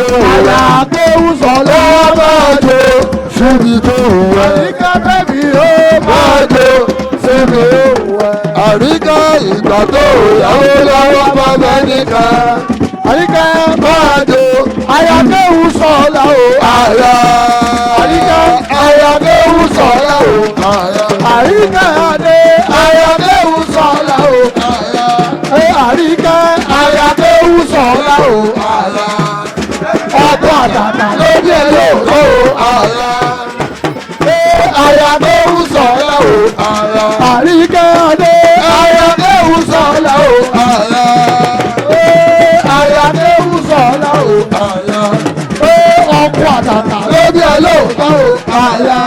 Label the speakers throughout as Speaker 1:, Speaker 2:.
Speaker 1: tó wù ẹ́.
Speaker 2: Àyàkéwù sọ̀lá
Speaker 1: Máa jó síbi tó wù ẹ́.
Speaker 2: Àríkẹ́ bẹ́bí ó
Speaker 1: Máa jó síbi
Speaker 2: tó wù ẹ́.
Speaker 1: Àríkẹ́ ìgbà tó ìyàwó lọ́wọ́ bá mẹ́nìkan.
Speaker 2: Àríkẹ́
Speaker 1: Máa jó
Speaker 2: àyàkéwù sọ̀lá o.
Speaker 1: àyà.
Speaker 2: Àríkẹ́
Speaker 1: Àyàkéwù sọ̀lá o. Àyà.
Speaker 2: Àríkẹ́ adé
Speaker 1: Àyàkéwù sọ̀lá o. Àyà.
Speaker 2: ẹ àríkẹ́ àyàkéwù sọ̀lá o.
Speaker 1: Àyà.
Speaker 2: Ọkọ̀ àtàtà
Speaker 1: Lójú ẹ̀ lóòótọ́ o. Àyà.
Speaker 2: ẹ
Speaker 1: Àyàkéwù sọ̀lá o. Àyà.
Speaker 2: àríkẹ́ adé
Speaker 1: Àyàkéwù sọ̀lá o. Àyà.
Speaker 2: ẹ àyàkéwù sọ̀lá o.
Speaker 1: Àyà.
Speaker 2: Ẹ ọkọ̀ àtàtà
Speaker 1: Lójú ẹ̀ lóòótọ́ o. Àyà.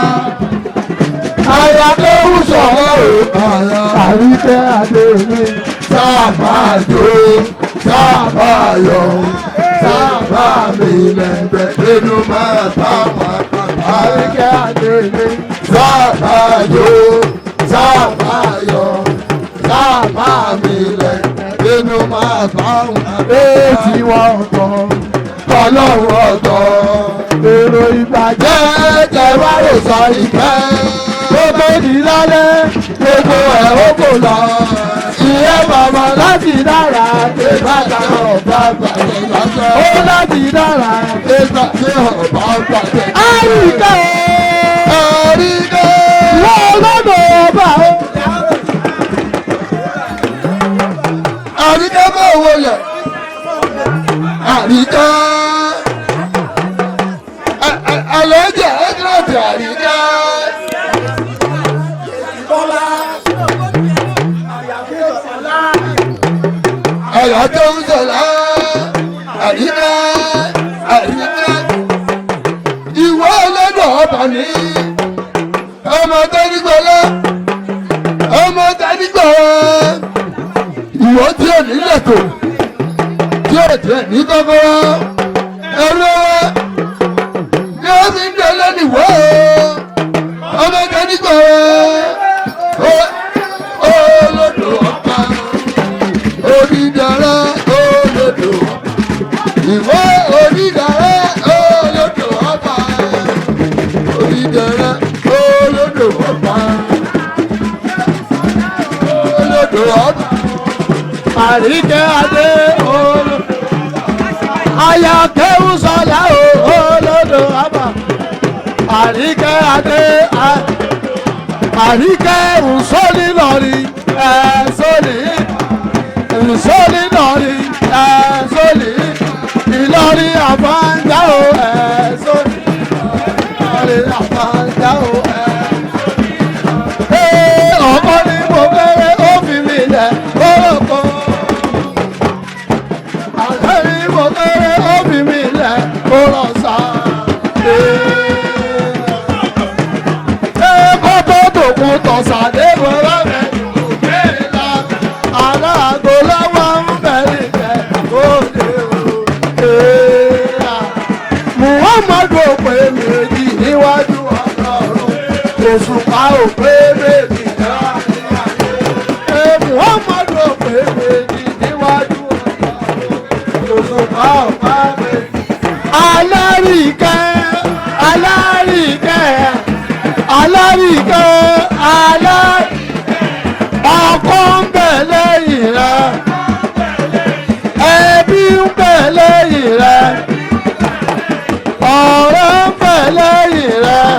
Speaker 1: Àyàkéwù sọ̀lá o. Àyà.
Speaker 2: Àríkẹ́ adé mi.
Speaker 1: Sábà jó, sábà yọ̀, sábà mi lẹ́gbẹ̀ẹ́ nínú máa bá wà pàpà.
Speaker 2: Àríkẹ́ adé mi.
Speaker 1: Sábà jó, sábà yọ̀, sábà mi lẹ́gbẹ̀ẹ́ nínú máa bá wà pàpà.
Speaker 2: Èjì wọn ọ̀tọ̀
Speaker 1: Ọlọ́run ọ̀tọ̀
Speaker 2: èrò ìbàjẹ́
Speaker 1: jẹ́jẹ́ wá rò sọ ìfẹ́.
Speaker 2: gbogbo ìdílálẹ́
Speaker 1: Gbogbo ẹ̀ ó kò lọ.
Speaker 2: ìyẹn màmá láti dára
Speaker 1: Ìbàdàn ọba bàjẹ́ lásán.
Speaker 2: ó láti dára.
Speaker 1: Ìgbà tí ọba bàjẹ́.
Speaker 2: Àríkẹ́
Speaker 1: Àríkẹ́.
Speaker 2: wọ́n lọ́dọ̀ ọba o.
Speaker 1: Àríkẹ́ bá wo yẹ. Àríkẹ́. Àlẹ́jẹ̀ ẹ́gírẹ̀tì àríkẹ́. Àyà tó ń sọ̀lá. Àríkẹ́. Àríkẹ́. Ìwọ ọlọ́dọ̀ ọba ní. Ọmọ tẹ́nigbọ́lá. Ọmọ tẹ́nigbọ́lá ìwọ tí ò ní lẹ́tọ̀ tí ò tiẹ̀ ní kọ́kọ́rọ́ ẹ̀rọ ni ó fi ń délé nìwọ́ ọmọ kẹ́nìgbọ̀ olódò ọba onídàárẹ̀ olódò ìwọ onídàárẹ̀ olódò ọba onídàárẹ̀ olódò ọba olódò ọba.
Speaker 2: Àríkẹ́ adé olú. Àyàkéwù sọ̀lá o olódò ọba. Àríkẹ́ adé àríkẹ́ nsọ́lì lọ́rí ẹ̀ sọ́lì nsọ́lì lọ́rí ẹ̀ sọ́lì Ìlọrin àfáńjá o ẹ̀ sọ́lì Ìlọrin àfáńjá o ẹ̀. Ee, ọkọ ni mo fẹ́rẹ̀ ó fi mi lẹ̀ kórókó. Àlọ́ ni mo fẹ́rẹ̀ ó fi mi lẹ̀ kóró sá. Ee, kótó tòkun tọ̀sàdé mo bá fẹ́ òkè ńlá. Aláàgọ́ lọ́wọ́ ń bẹ̀rẹ̀ jẹ́ òde o. Muhammadu ò pé méjì níwájú Ọlọ́run. Òṣùpá ò pé méjì níwájú ayé. Muhammadu ò pé méjì níwájú Ọlọ́run. Òṣùpá ò pé méjì. Alárìíkẹ́, alárìíkẹ́, alárìíkẹ́, alárìíkẹ́. Ọkọ ń bẹ lẹ́yìn rẹ̀. Ẹbí ń bẹ lẹ́yìn rẹ̀. Ọ̀rẹ́ ń bẹ lẹ́yìn rẹ̀.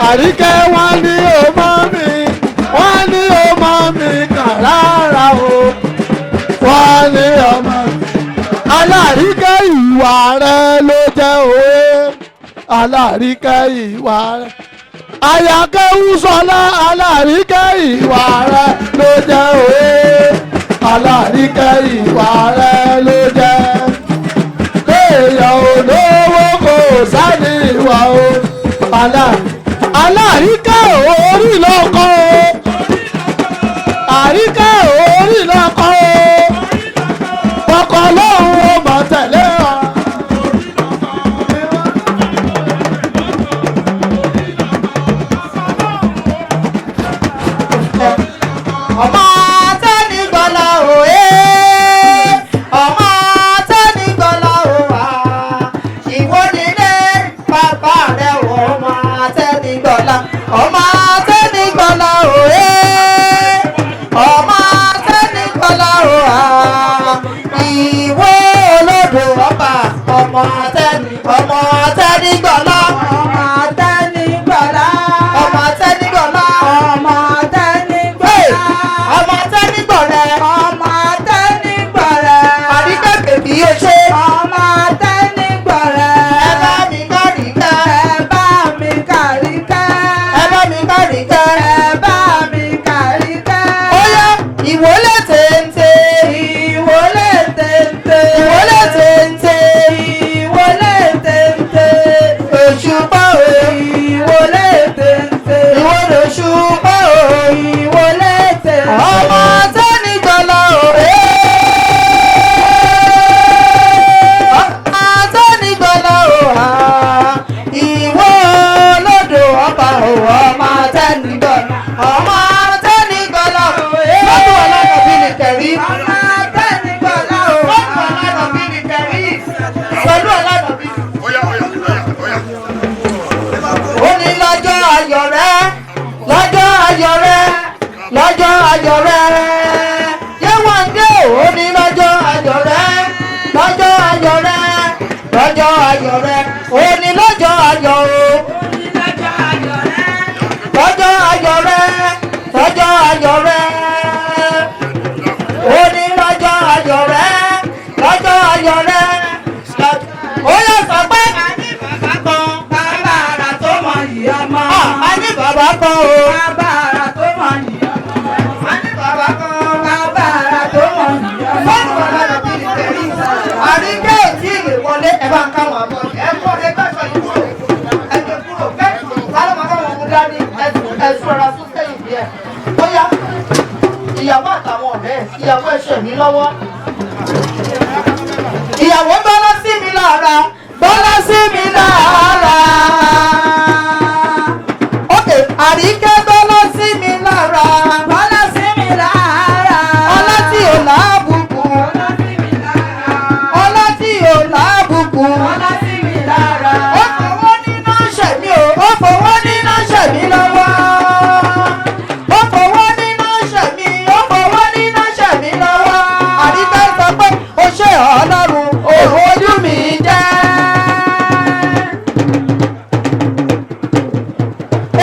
Speaker 2: Àríkẹ́ wọ́n ní o mọ́ mi, wọ́n ní o mọ́ mi kàn rárá o. Wọ́n ní ọmọ mi. Alárìíkẹ́ ìwà rẹ̀ ló jẹ́ òwe. Alárìíkẹ́ ìwà rẹ̀. Àyàkẹ́ Sọlá alárìíkẹ́ ìwà rẹ̀ ló jẹ́ òwe. Alárìíkẹ́ ìwà rẹ̀ ló jẹ́. Kéèyàn olówó kò sáni ìwà o. Alárìíkẹ́ orí lọ́kọ́ o. Àríkẹ́ orí lọ́kọ́ o. Ọkọ lóhùn ó mọ̀ tẹ̀lé wa.
Speaker 3: Ọmọ tẹ́ni gbọ́lá o ẹ́, ọmọ tẹ́ni gbọ́lá o wá. Ọmọ àtẹni, ọmọ àtẹnigbọ̀lá.
Speaker 4: Ọmọ àtẹnigbọ̀lá.
Speaker 3: Ọmọ àtẹnigbọ̀lá.
Speaker 4: Ọmọ àtẹnigbọ̀lá.
Speaker 3: Ọmọ àtẹnigbọ̀rẹ́.
Speaker 4: Ọmọ àtẹnigbọ̀rẹ́.
Speaker 3: Àríkẹ́ bèbí o ṣe.
Speaker 4: Ọmọ àtẹnigbọ̀rẹ́.
Speaker 3: Ẹ bá mi kárìíkẹ́.
Speaker 4: Ẹ bá mi kàríkẹ́.
Speaker 3: Ẹ bá mi kárìíkẹ́.
Speaker 4: Ẹ bá mi kàríkẹ́.
Speaker 3: Ó yá, ìwọlé téńté.
Speaker 4: Ìwọlé téńté.
Speaker 3: Ìwọlé téńté.
Speaker 4: Ìwọlé téńté.
Speaker 3: Òṣùpá o.
Speaker 4: Ìwọlé téńté.
Speaker 3: Ìwọlé òṣùpá o.
Speaker 4: Ìwọlé téńté.
Speaker 3: Ọmọ àtẹnigbọ̀lá o. Ọmọ àtẹnigbọ̀lá o. Ìwọ lódò ọba o. Ọmọ àtẹnigbọ̀lá. Ọmọ àtẹnigbọ̀lá o. Lọ́dún ọlọ́dún bí ni kẹ̀rí.
Speaker 4: Ọmọ àtẹnigbọ̀lá o.
Speaker 3: Lọ́dún ọlọ́dún bí ni kẹ̀rí. Pẹ̀lú ọlọ́dún bí.
Speaker 1: Oya, oya, oya, oya.
Speaker 3: Ó ní lọ́jọ́ ayọ̀ rẹ, lọ́jọ́ ayọ̀ rẹ, lọ́jọ́ ayọ̀ rẹ. Yéwándé ó ní lọ́jọ́ ayọ̀ rẹ, lọ́jọ́ ayọ̀ rẹ, lọ́jọ́ ayọ̀ rẹ. Ó ní lọ́jọ́ ayọ̀ o. Lọ́jọ́ ayọ̀ rẹ, lọ́jọ́ ayọ̀ rẹ. Ó ní lọ́jọ́ ayọ̀ rẹ, lọ́jọ́ ayọ̀ rẹ. Ó yẹ sọ pé a ní bàbá kan,
Speaker 4: Bàbá àrà tó mọ yìí ọmọ.
Speaker 3: a ní bàbá kan o.
Speaker 4: Bàbá àrà tó mọ yìí ọmọ.
Speaker 3: A ní bàbá kan.
Speaker 4: Bàbá àrà tó mọ yìí ọmọ.
Speaker 3: Fọ́ọ̀nù ọ̀làdà bíi ní tẹ̀lé. Àríkẹ́ ò tí ì lè wọlé, ẹ bá ń káwọn àbọ̀. Ẹ kọ́ ẹ gbàgbọ́ yìí kúrò. Ẹ gbé kúrò. Bẹ́ẹ̀ sálọ́ máa káwọn ọmọ dání. Ẹ̀sùn ọ̀rá sún sẹ́yìn díẹ̀. Ó yá, ìyàwó àtàwọn ọ̀rẹ́ ẹ̀, ìyàwó ẹ̀ṣẹ̀ mi lọ́wọ́. Ìyàwó bọ́lá sí mi lára, bọ́lá sí mi lára. Ókè, Àríkẹ́ bọ́lá sí mi lára.
Speaker 4: Bọ́lá sí mi lára.
Speaker 3: Ọlá tí ò lábùkù.
Speaker 4: Bọ́lá sí mi lára.
Speaker 3: Ọlá tí ò lábùkù.
Speaker 4: Bọ́lá sí mi lára.
Speaker 3: Ó fọwọ́ níná ṣẹ̀mí o, ó fọwọ́ níná ṣẹ̀mí lọ́wọ́. Ó fọwọ́ níná ṣẹ̀mí, ó fọwọ́ níná ṣẹ̀mí lọ́wọ́. Àríkẹ́ sọ pé o ṣé Ọlọ́run, òun ojú mi jẹ́.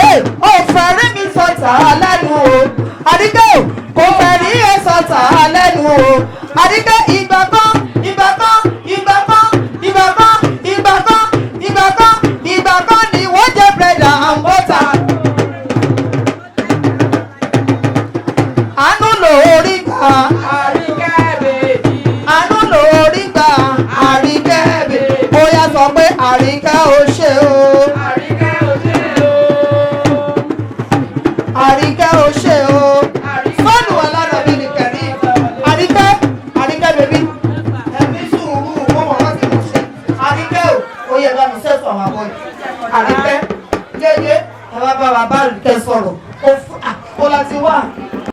Speaker 3: Ee, ó fẹ́rí mi sọ̀tà lẹ́nu o. Àríkẹ́ o, kò fẹ́rí ẹ sọ̀tà lẹ́nu o. Àríkẹ́ ìgbà kan, ìgbà kan, ìgbà kan, ìgbà kan, ìgbà kan, ìgbà kan, ìgbà kan ni wọ́n jẹ bread and butter. Àánú lórí gbà,